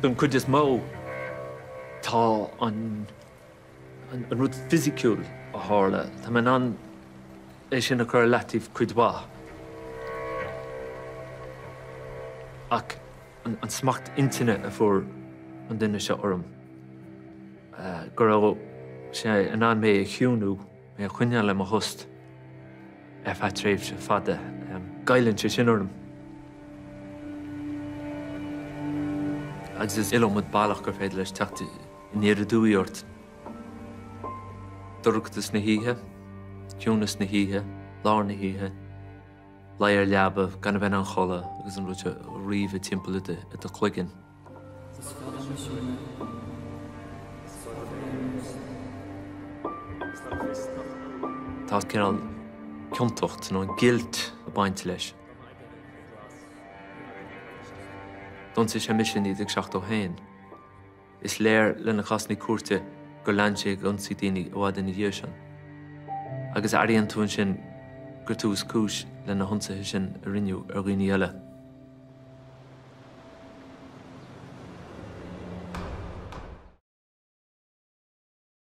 Don chuid is mó, tá an rud fisiciúil a tharla, tá mé in ann é sin a chur ar leataobh cuid mhaith. Ach an smacht intinne a fuair an duine seo orm, go raibh sé in ann mé a chiúnú, mé a choinneáil i mo thost ar feadh tréimhse fada, goilleann sé sin orm. Agus is iliomad bealach gur féidir leis teacht aniar aduaidh ort. Dorchadas na hoíche, ciúnas na hoíche, lár na hoíche, luí ar leaba, gan a bheith in ann codladh agus an rud seo ag ríomhadh timpeall i do chloigeann. Tá cineál ciontacht nó guilt ag baint leis. D'ionsaigh sé mise i 1971. Is léir le na cásanna cúirte gur lean sé ag ionsaí daoine i bhfad ina dhiaidh sin. Agus airíonn tú ansin gur tú is cúis le na hionsaithe sin a rinneadh ar dhaoine eile.